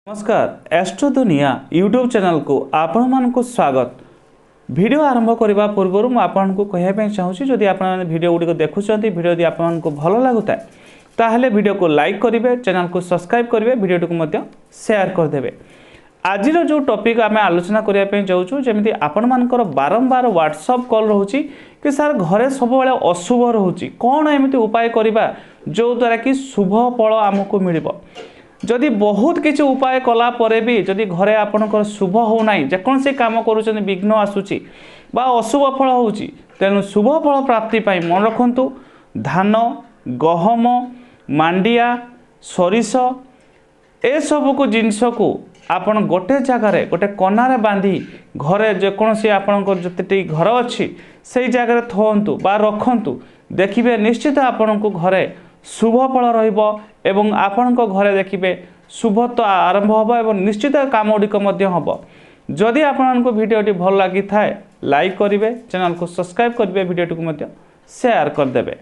ନମସ୍କାର, ଆଷ୍ଟ୍ରୋ ଦୁନିଆ ୟୁଟ୍ୟୁବ୍ ଚ୍ୟାନେଲକୁ ଆପଣମାନଙ୍କୁ ସ୍ୱାଗତ। ଭିଡ଼ିଓ ଆରମ୍ଭ କରିବା ପୂର୍ବରୁ ମୁଁ ଆପଣଙ୍କୁ କହିବା ପାଇଁ ଚାହୁଁଛି, ଯଦି ଆପଣମାନେ ଭିଡ଼ିଓ ଗୁଡ଼ିକ ଦେଖୁଛନ୍ତି, ଭିଡ଼ିଓ ଯଦି ଆପଣଙ୍କୁ ଭଲ ଲାଗୁଥାଏ, ତାହେଲେ ଭିଡ଼ିଓକୁ ଲାଇକ୍ କରିବେ, ଚ୍ୟାନେଲକୁ ସବସ୍କ୍ରାଇବ୍ କରିବେ, ଭିଡ଼ିଓଟିକୁ ମଧ୍ୟ ସେୟାର କରିଦେବେ। ଆଜିର ଯେଉଁ ଟପିକ୍ ଆମେ ଆଲୋଚନା କରିବା ପାଇଁ ଯାଉଛୁ, ଯେମିତି ଆପଣମାନଙ୍କର ବାରମ୍ବାର ହ୍ୱାଟ୍ସଅପ୍ କଲ୍ ରହୁଛି କି ସାର୍, ଘରେ ସବୁବେଳେ ଅଶୁଭ ରହୁଛି, କ'ଣ ଏମିତି ଉପାୟ କରିବା ଯେଉଁଦ୍ୱାରା କି ଶୁଭ ଫଳ ଆମକୁ ମିଳିବ? ଯଦି ବହୁତ କିଛି ଉପାୟ କଲା ପରେ ବି ଯଦି ଘରେ ଆପଣଙ୍କର ଶୁଭ ହେଉନାହିଁ, ଯେକୌଣସି କାମ କରୁଛନ୍ତି ବିଘ୍ନ ଆସୁଛି ବା ଅଶୁଭ ଫଳ ହେଉଛି, ତେଣୁ ଶୁଭ ଫଳ ପ୍ରାପ୍ତି ପାଇଁ ମନେ ରଖନ୍ତୁ, ଧାନ, ଗହମ, ମାଣ୍ଡିଆ, ସୋରିଷ ଏସବୁକୁ ଜିନିଷକୁ ଆପଣ ଗୋଟେ ଜାଗାରେ ଗୋଟେ କନାରେ ବାନ୍ଧି ଘରେ ଯେକୌଣସି ଆପଣଙ୍କର ଯେତେଟି ଘର ଅଛି, ସେଇ ଜାଗାରେ ଥୁଅନ୍ତୁ ବା ରଖନ୍ତୁ। ଦେଖିବେ, ନିଶ୍ଚିତ ଆପଣଙ୍କୁ ଘରେ ଶୁଭ ଫଳ ରହିବ ଏବଂ ଆପଣଙ୍କ ଘରେ ଦେଖିବେ ଶୁଭ ତ ଆରମ୍ଭ ହେବ ଏବଂ ନିଶ୍ଚିତ କାମ ଗୁଡ଼ିକ ମଧ୍ୟ ହେବ। ଯଦି ଆପଣଙ୍କୁ ଭିଡ଼ିଓଟି ଭଲ ଲାଗିଥାଏ, ଲାଇକ୍ କରିବେ, ଚ୍ୟାନେଲକୁ ସବସ୍କ୍ରାଇବ୍ କରିବେ, ଭିଡ଼ିଓଟିକୁ ମଧ୍ୟ ସେୟାର କରିଦେବେ।